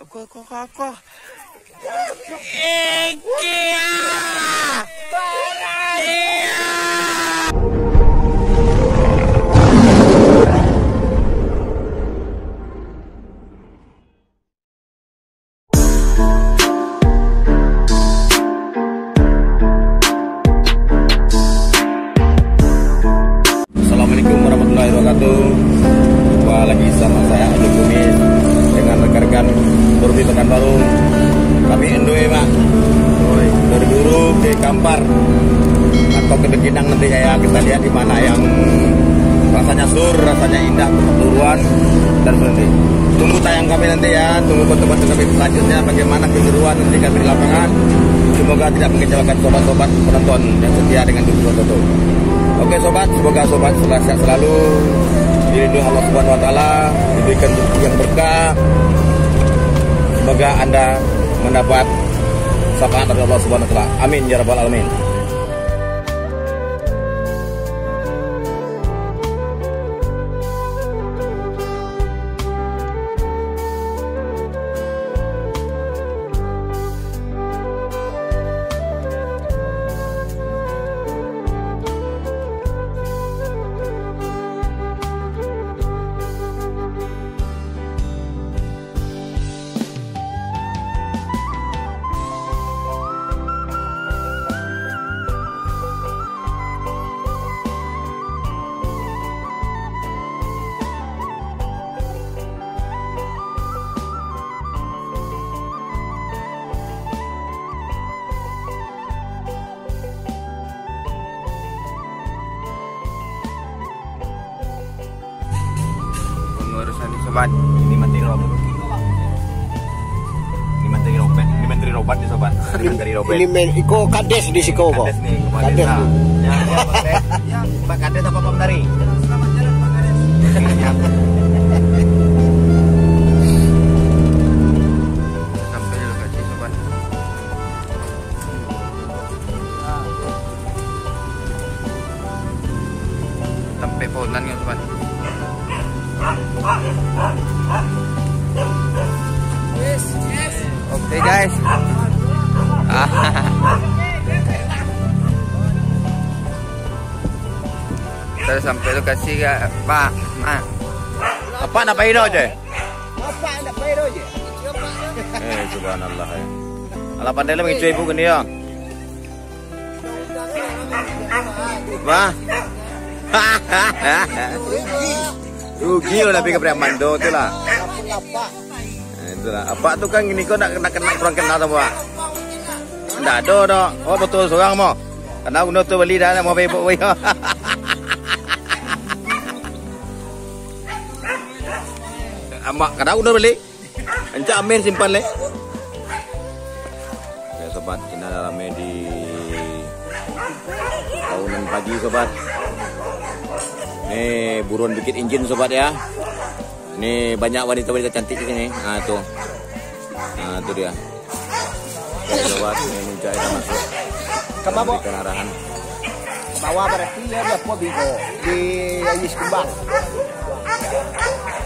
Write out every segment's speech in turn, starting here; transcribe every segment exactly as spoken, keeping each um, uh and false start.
Kok, kok, kok, kok. Iki, ah! Iya! Assalamualaikum warahmatullahi wabarakatuh. Jumpa lagi sama saya, Adi Kumis, dengan rekan-rekan Turbi Pekanbaru. Kami N D W, Pak. Dari Duru ke Kampar atau ke Dekinang nanti, ya, kita lihat di mana yang rasanya sur, rasanya indah, perseruan, dan seperti. Tunggu tayang kami nanti, ya, tunggu konten-konten kami selanjutnya, bagaimana keseruan nanti kami di lapangan. Semoga tidak mengecewakan sobat-sobat penonton yang setia dengan Duru Toto. Oke sobat, semoga sobat selalu sehat selalu, dilindungi Allah Subhanahu wa Taala, diberikan rezeki yang berkah. Semoga Anda mendapat syafaat dari Allah Subhanahu wa Taala. Amin ya rabbal alamin. Pengurusan ni sobat. Ini mantri Robert. Ini mantri Robert. Ini mantri Robert ni sobat. Ini mantri Robert. Ini men, iko kades di siko ko. Kades ni, kepala desa. Ya, ya, Pak Kades. Ya, Pak Kades apa Pak Menteri? Selamat jalan, Pak Kades. Oke, siap. Sampai di lokasi sobat. Sampai Paunan kan, sobat. Oke guys. Kita sampai lokasi gak, Pak? Nah. Apa nak pai doh je? Apa nak pai doh je? Eh, subhanallah, eh. Alah, pandai lah mangecek ibu gini, ya. Wah. Rugi lo, tapi ka Priamando tu lah. Eh, itulah. Apak tu kan gini ko nak, nak kenal, kurang kenal samo apak. Ndak ado doh. Oh, betul surang mo. Karena uno tu beli dah, nak mau bebok. Amak, karena uno beli. Encak Amin simpan leh. Oke sobat, kini lah rame di Paunan pagi sobat. Ni buruan Bukit Injin sobat ya. Ni banyak wanita-wanita cantik di sini. Ah tu. Ah tu dia. Oke sobat, ni muncak kita masuk. Kama, Bo? Berikan arahan. Bawa berarti ya dia apa biko di Ais Kembang.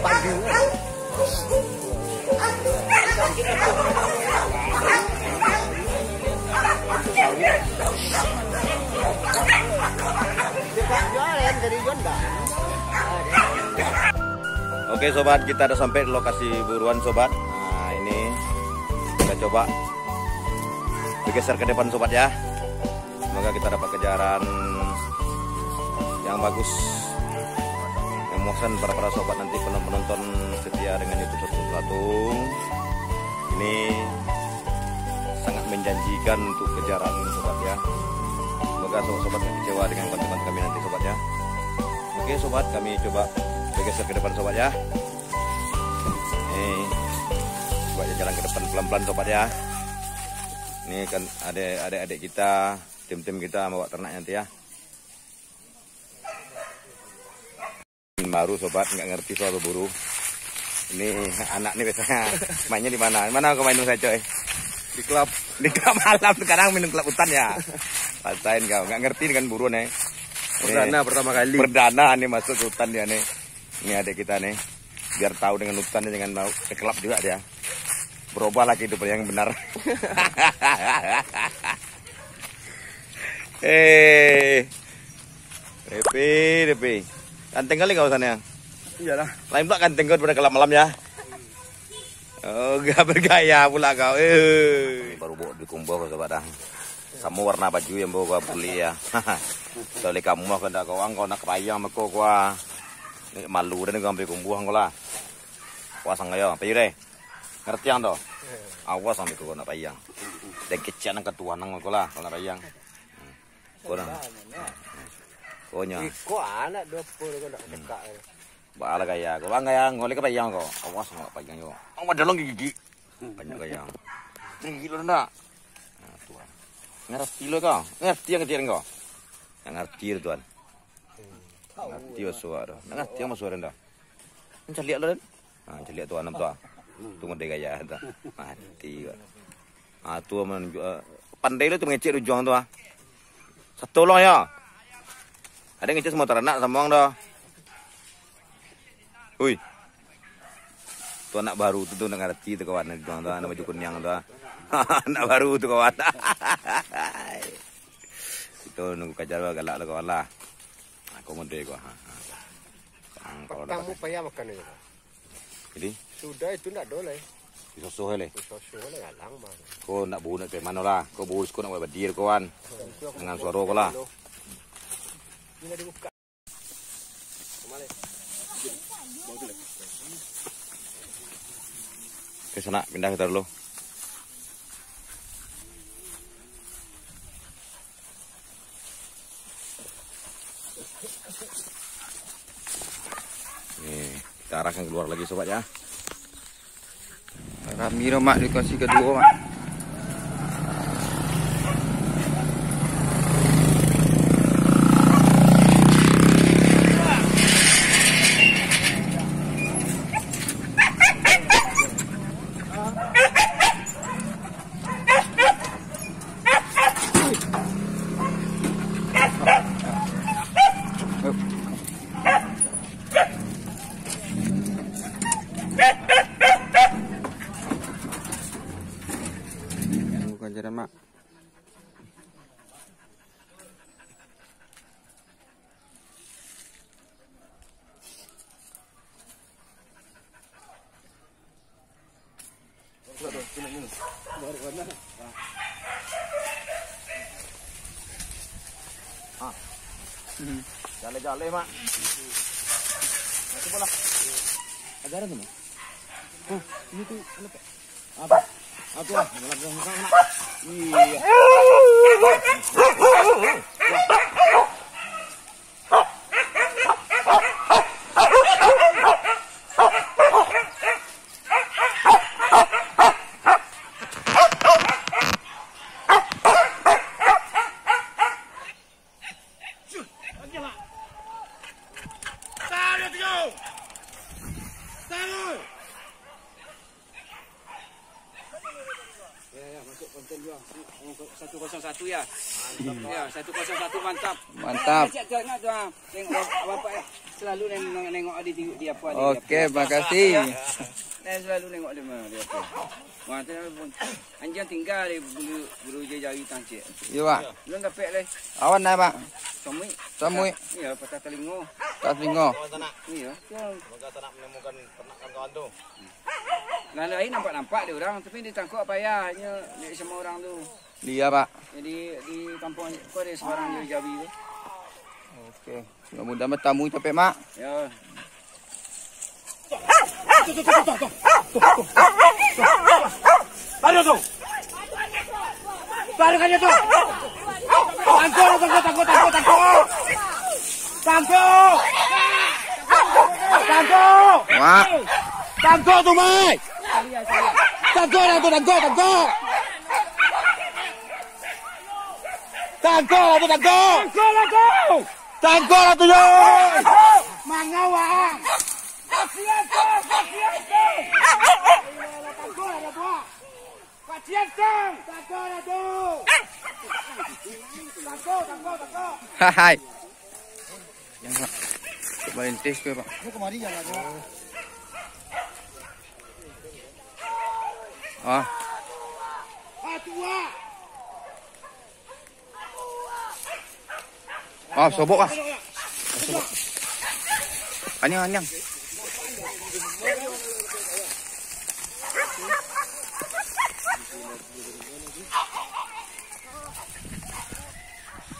Pagi. Oke sobat, kita ada sampai di lokasi buruan sobat. Nah ini kita coba bergeser ke depan sobat ya. Semoga kita dapat kejaran yang bagus, yang memuaskan para, para sobat nanti penonton-penonton setia dengan YouTube Satu Satu. Ini sangat menjanjikan untuk kejaran sobat ya. Semoga sobat-sobat nggak kecewa dengan konten-konten kami nanti sobat ya. Oke sobat, kami coba bergeser ke depan sobat ya. Nih, coba jalan ke depan pelan-pelan sobat ya. Ini kan ada adik-adik kita, tim-tim kita bawa ternak nanti ya. Baru sobat, nggak ngerti soal berburu. Ini anak ni biasanya mainnya di mana? Di mana kau main saco eh? Di klub. Di klub malam, sekarang minum klub hutan ya. Rasain kau, nggak ngerti dengan buruan eh. Ini perdana, pertama kali. Perdana nih masuk ke hutan dia nih. Ini adik kita nih. Biar tahu dengan hutan dia, jangan mau ke klub juga dia. Berubahlah kehidupan yang benar. Eh, Depi, Depi. Ganteng kali kau sana. Iyalah. Lain pula ganteng kau daripada kelab malam ya. Oh, gak bergaya pula kau. Eh. Baru bawa di kumbo kau, sobat, dah. Samo warna baju yang bawa gua buli ya. Kalau kamu mah kau ndak kau, kau nak kapayang mako gua. Ni malu dah ni gua ambil kumbuah kau lah. Puas ang yo, payu deh. Ngerti ang doh? Awas ang beko nak payang. Dan kecek nang katuan nang ko lah, kalau nak payang. Ko nah. Ko nya. Iko anak dua puluh ko nak cekak. Baa lah gaya ko. Bang gaya ngoleh ka payang ko. Awas nak payang ko. Ang ado lang gigi. Banyak gaya. Gigi lo ndak? Nah, tuan. Ngerti lo kau? Ngerti ang kecek ko? Ngerti lo tuan. Ngerti basuak tu. Ngerti ang basuak tu. Mencaliak lo dan. Ha, caliak tu anak tu, ah. Tu ngodai gaya tu. Mati ko. Ha, tu manunjuk, eh, pandai lo tu mangecek di ujuang tu, ah. Satolong yo. Ado ngecek samo taranak samo ang tu. Ui. Tu anak baru tu, tu nak ngarati tu kawan di ujuang tu, ah, anak baju kuniang tu, ah. Anak baru tu kawan. Kito nunggu kajar galak lo kawan lah. Ha, ko ngodai ko. Ha, ha. Ang kalau Patang dapat. Mu payah makan aja. Jadi? Sudah itu ndak ado lai. Disosoh lai. Disosoh lai, alang mah. Ko ndak bau nak ke mano lah. Ko bau siko nak badir ko kan. Dengan suaro ko lah. Bila dibuka. Ke sana, pindah kita dulu. Ni, kita arahkan keluar lagi, sobat, ya. Rami ro, Mak, dikasih kaduo, Mak. Bukan jalan, Mak. Ah. Jaleh-jaleh, Mak. Nah, cubolah. Ajaran tu, Mak. Hah, ini tu, kenapa? Apa? Apa? Malah buang muka, Mak. Iya. Ya, ya, masuk konten juga. Satu kosong satu ya. Ya, satu kosong satu mantap. Mantap. Siap tu anak tu, ah. Tengok bapak, bapak selalu neng-, nengok di, di, di apa, di Oke, apa. Makasih. Nah, selalu nengok di mana, di apa. Wah, tu pun. Anjiang tinggal di bulu, bulu jari tangcik. Iya, Pak. Belum dapek leh. Awan dah, Pak. Samui. Samui. Iya, patah talingo. Patah talingo. Iya. Semoga sanak menemukan ternak kawan-kawan tu. Nah, lain nampak-nampak dek urang, tapi ditangkok payah, nyo dek samo urang tu. Iya, Pak. Jadi, di kampuang ko ado sabarang dari Jawi tu. Oke. Mudah-mudahan batamu capek, Mak. Ya. Aduh, tu. Lari ka dia tu. Tangkok, tangkok, tangkok, tangkok, tangkok. Tangkok. Tangkok. Mak. Tangkok tu, Mai. Tangkok lah tu, tangkok, tangkok. Tangkok lah tu, tangkok. Tangkok lah tu. Tangkok lah tu, yo. Mangawang. Kasihan tu, kasihan tu. Tangkok lah tu. Kasihan tu. Tangkok lah tu. Tangkok, tangkok, tangkok. Hai. Yang, Pak. Untuk melintis ke, Pak? Ini kemari ya, Pak. Ah. Ah, sobok ah. Sobok. Aniang, aniang.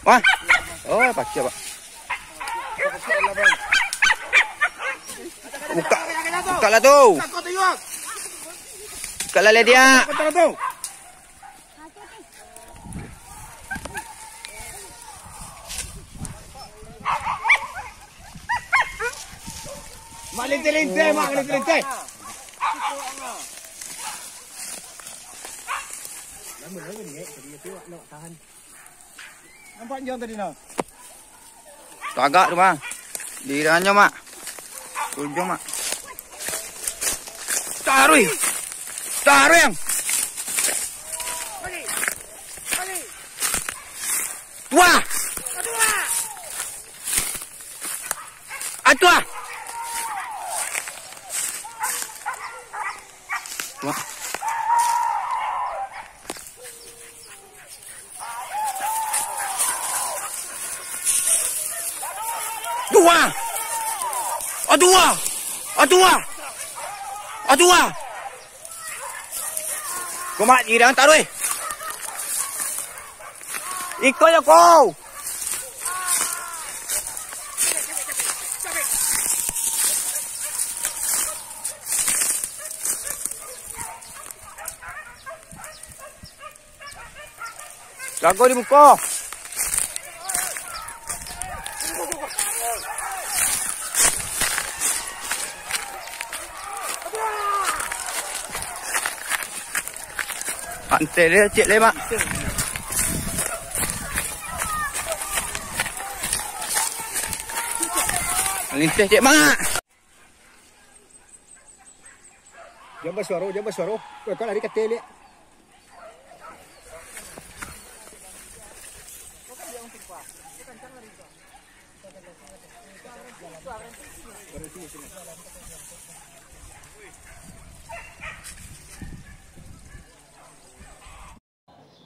Wah. Oh, pakik, Pak. Buka. Bukalah tu. Bukalah, Ledia. Mak linteh-linteh, Mak linteh-linteh. Nampak jang tadi, nah. Tagak tu, Mak. Di ranyo, Mak. Ujung, Mak. Taruih. Taruih, yang. Tuah. Atua. Tuah. Dua. Atua. Atua. Atua. Ko mak, irang taruih. Iko yo ko. Jago di muko. Anteh dia, cek lemak. Linteh, cek mak. Jan basuaro, jan basuaro. Weh, kau lari ka ateh, liak.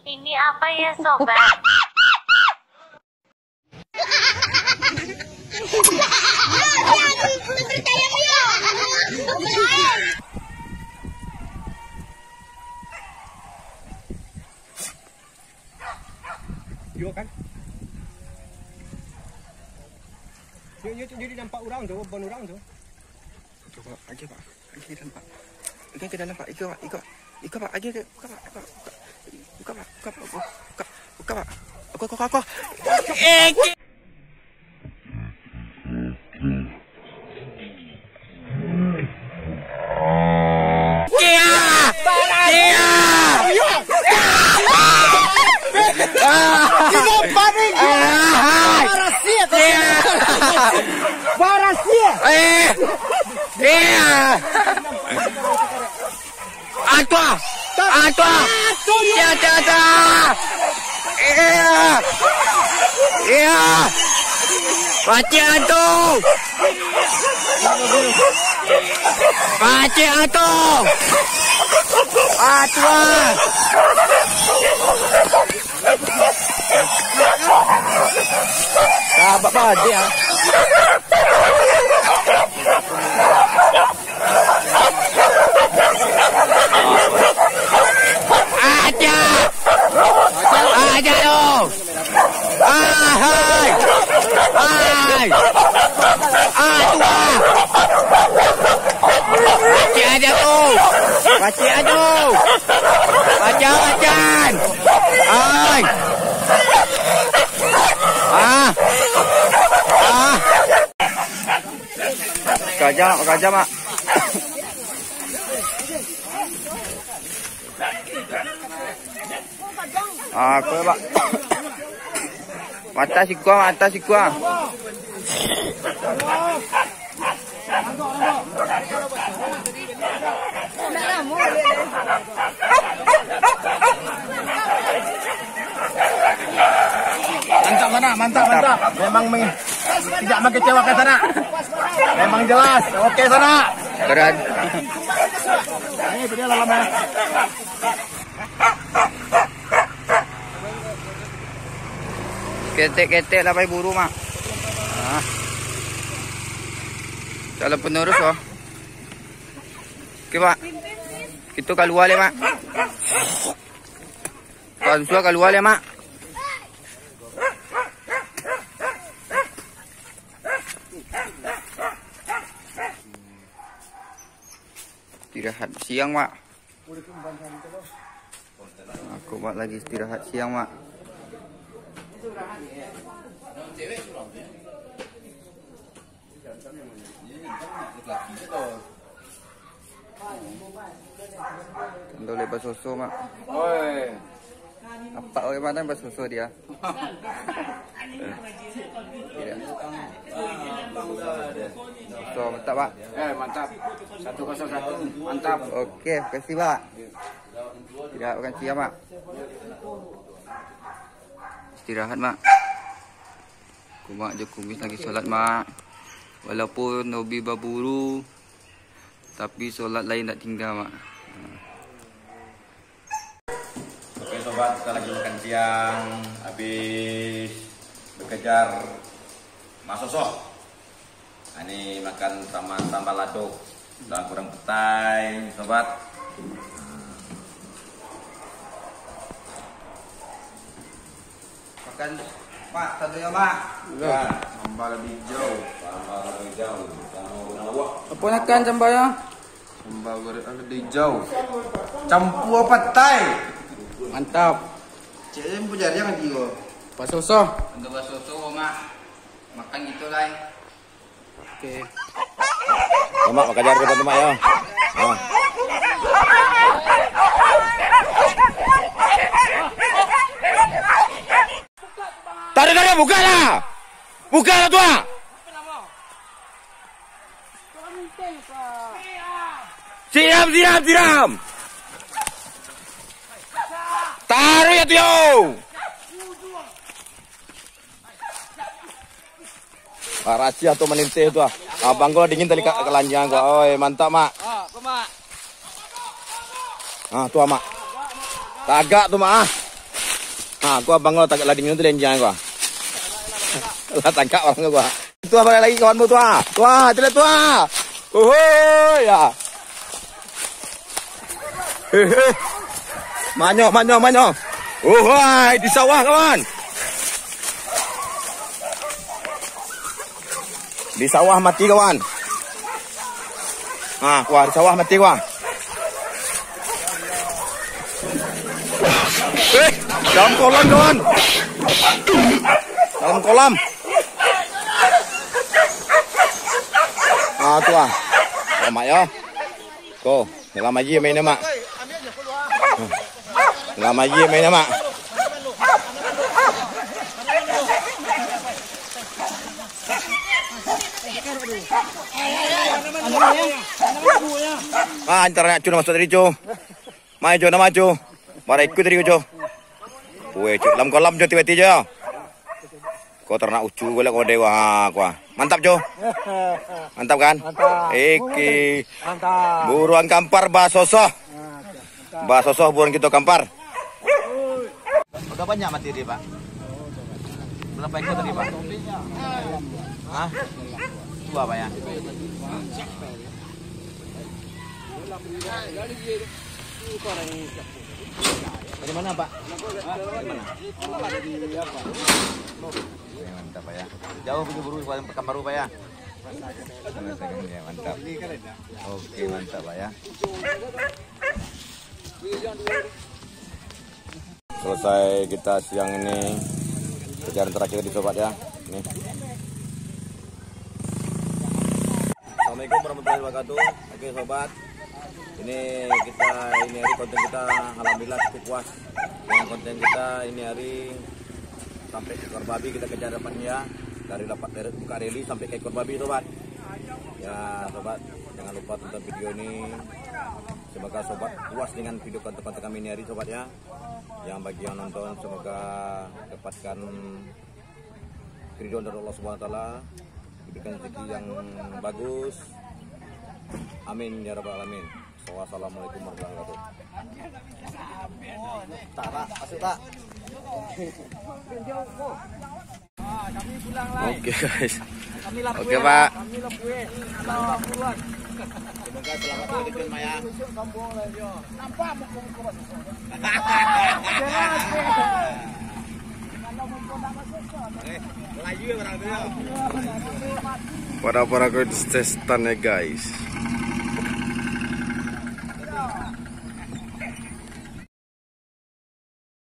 Ini apa ya, sobat? Yo kan? Yo, yo, jadi nampak urang tu, ban urang tu. Oke, Pak. Oke, Pak. Oke, ke dalam, Pak. Oke, ke dalam, Pak. Iko, Pak. Iko, Pak. Iko, Pak. Oke, oke. Buka, Pak. Buka, Pak. Buka, Pak. Buka, Pak. Buka, Pak. Buka, Pak. Buka, Pak. Buka, Pak. Eh, ke- Kia! Kia! Tidak panik! Ah, hai! Barasia kau! Kia! Barasia! Eh! Kia! Atua! Atua! Atua! Tia, tia, tia! Iya! Iya! Pacik atu! Pacik atu! Atua! Sabar, Pak, dia. Aja! Aja lo! Ahai! Ahai! Aduh! Pacik aja tu! Pacik aja tu! Pacik acan! Ahai! Ah! Ah! Kaja, kaja, Mak. Ah, kau, Pak. Mata sikua, mata sikua. Mantap, sanak, mantap, mantap. Memang meng-, tidak mengecewakan, sanak. Memang jelas. Oke, sanak. Keren. Ketek-ketek lah pai buru, Mak. Nah. Calon penerus, oh. Oke, Mak. Kita keluar le, Mak. Kalau susah keluar le, Mak. Istirahat siang, Mak. Aku, Mak, lagi istirahat siang, Mak. Ando le basoso, Mak. Oi. Apak orang Padang basoso dia. Iya. So, mantap, Pak. Eh, mantap. Satu kosong satu. Mantap. Oke, makasih, Pak. Tidak akan siap, Pak. Istirahat, Mak. Kumak jo kumis lagi sholat, Mak. Walaupun hobi baburu, tapi sholat lain tak tinggal, Mak. Oke, sobat, kita lagi makan siang, habis bekejar masoso. Ini makan sama sambal lado. Udah kurang petai, sobat. Makan, Pak, satu ya, Pak. Iya. Ya, sambal hijau. Sambal hijau. Sama guna awak. Apa makan sambal ya? Sambal goreng hijau. Campur petai. Mantap. Cek, campur jariang lagi ko. Basoso. Untuk basoso, Mak. Makan gitu lah. Oke. Yo, Mak, makajar depan tu, Mak, yo. Ha. Tarik, tarik, buka lah. Buka lah, Tua. Siram, siram, siram. Tarik ya, Tio. Ah, raciah tu manintih tu, ah. Abang ko lah dingin tadi ka-, kalanjang ko. Oi, mantap, Mak. Ah, apa, Mak? Ah, tu, Mak. Tagak tu, Mak, ah. Ah, ko abang ko lah tagak lah dingin tu lanjang ko. Lah tagak abang ko, ah. Tu, ah, baliak lagi kawan mu tu, ah. Tu, ah, tu lah tu, ah. Ohoi, ya. Hehe. Manyo, manyo, manyo. Ohai, di sawah, kawan. Di sawah mati, kawan. Ha, wah, di sawah mati, wah. Eh, dalam kolam, kawan. Dalam kolam. Ah, tu, ah. Selamat, ya. Ko, dalam aji main, Mak. Dalam aji main, Mak. Ah, antar nak cun masuk tadi, cu. Mai, cu, nama, cu. Bara ikut tadi, cu. Weh, cu, dalam kolam, cu, tiba-tiba, cu. Ko taranak ucu ko lah ko dewek, ha, ko, ah. Mantap, cu. Mantap, kan? Mantap. Iki. Mantap. Buruan kampar basosoh. Nah, mantap. Basosoh buruan kito kampar. Udah banyak mati dia, Pak? Berapa ekor tadi, Pak? Hah? Dua, Pak, ya? Dari mana, Pak? Hah? Dari mana? Oke, mantap, Pak, ya. Jauh pergi buru ke Pekanbaru, Pak, ya? Ya, mantap. Oke, mantap, Pak, ya. Selesai kita siang ini kejaran terakhir di sobat, ya. Nih. Assalamualaikum warahmatullahi wabarakatuh. Oke, sobat. Ini kita, ini hari konten kita alhamdulillah cukup puas dengan konten kita ini hari. Sampai ekor babi kita kejar dapatnya, dari dapat dari buka reli sampai ke ekor babi, sobat. Ya, sobat, jangan lupa tonton video ini. Semoga sobat puas dengan video konten-konten kami ini hari, sobat, ya. Yang bagi yang nonton, semoga dapatkan keridhaan dari Allah Subhanahu wa Taala, diberikan rezeki yang bagus. Amin ya rabbal alamin. Wassalamualaikum warahmatullahi wabarakatuh. Tak, tak, masuk tak? Oke, guys. Oke, Pak. Semoga selamat bertujuan, Pak, ya. Eh, Melayu ya orang tu ya. Pada para kontestan ya, guys.